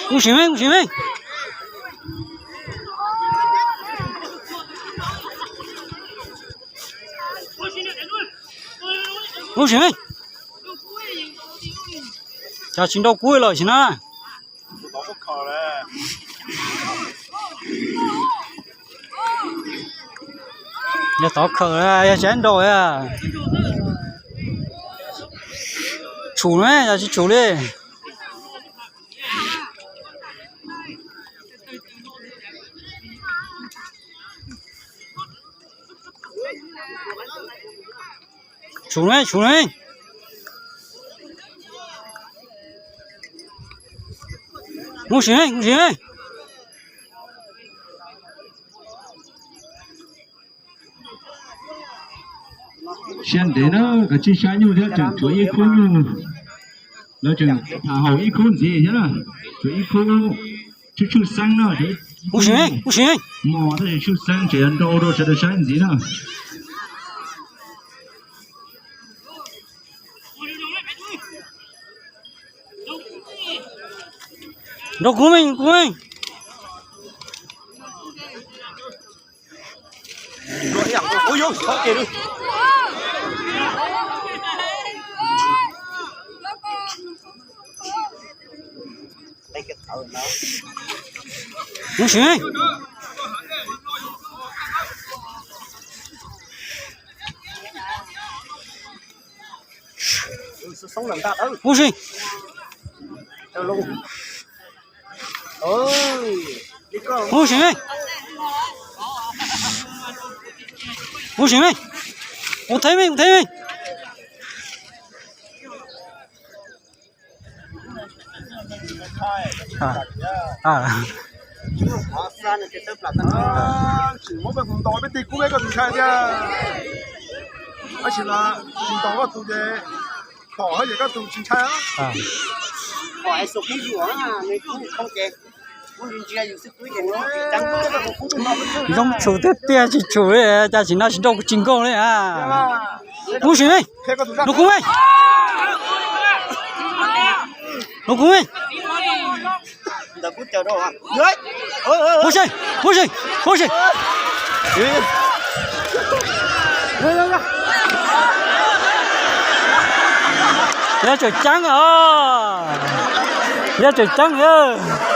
Kuv sim me, kuv sim me. Kuv sim me. Cas tsis nrau kuv los sim na. Yog tov khawm, yog tsis nrau. Tshum ne, yog tsis tshum li. Tshum ne, tshum ne. Mus sim ne, mus sim ne. Siab ntev na, kav tsij saib nyuj thiab, tseem tshuav ib khub nyuj. Lawv tseem tham haum ib khub ntxiv thiab na, tshuav ib khub tshwj tshwj xeeb na. Mus sim ne, mus sim ne. Mos tab sis tshwj xeeb tseem yuav nrau rau sawv daws saib ntxiv na. Nrau kuv me, kuv me. Mus sim. Mus sim. Mus sim me. Mus sim me. Mus thev me, mus thev me. Tsis muab peb tus ntaus peb tig kub peb koj tus ntshai thiab. Tab sis mas tsis ntaus koj tus ces pom hab yam koj tus tsis ntshai. Zoo tshum tiag tiag tsis tshum li, cas tsis na tsis nrau kuv tsis nkaug li. Mus sim me. Nrau kuv me. Nrau kuv me. Push, push, push. Yog tseem ceeb os. Yog tseem ceeb os.